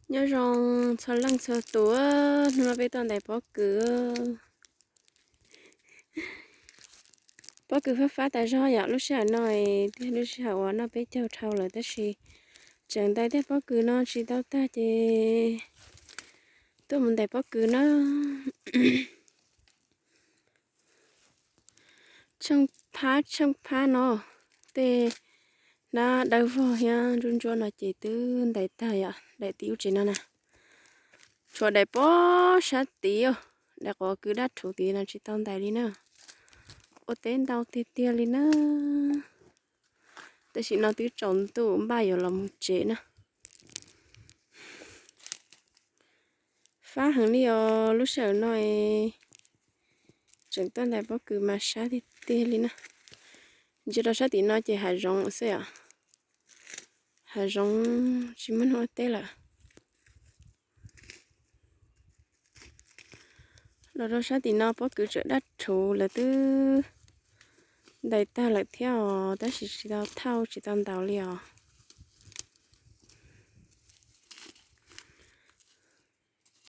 Nyob zoo txhua leej txhua tus, hnub no peb tuaj ntais pob kws. Pob kws fab fab tas zog yom, lub sij hawm no twb lub sij hawm uas noj peb caug dhau lawm tab sis tseem ntais tej pob kws no tsis tau tag ces tuaj mus ntais pob kws na. Tsheej phab tsheej phab no, tej hnab dawb vog thiab ntsuab ntsuab no ces twb ntais tag yom, daim tim ub tsev no na. Tshuav daim pob sab tid, daim quav kws dab rhuv tid no tsis tau ntais li na. Ua teb ntau tiag tiag li na. Tam sim no twb tsaus ntuj npaj yuav los mus tsev na. Fab heev li os, lub sij hawm no tseem tuaj ntais pob kws mas sab tiag tiag li na. Ntsia rau sab tim no ces hav zoov xwb yom. Hav zoov tsis muaj neeg ua teb lawm. Los rau sab tim no pob kws tseem dab rhuv lawv twb ntais tag lawm thiab os, tab sis tsis tau thauj tsis tau ntaus li os.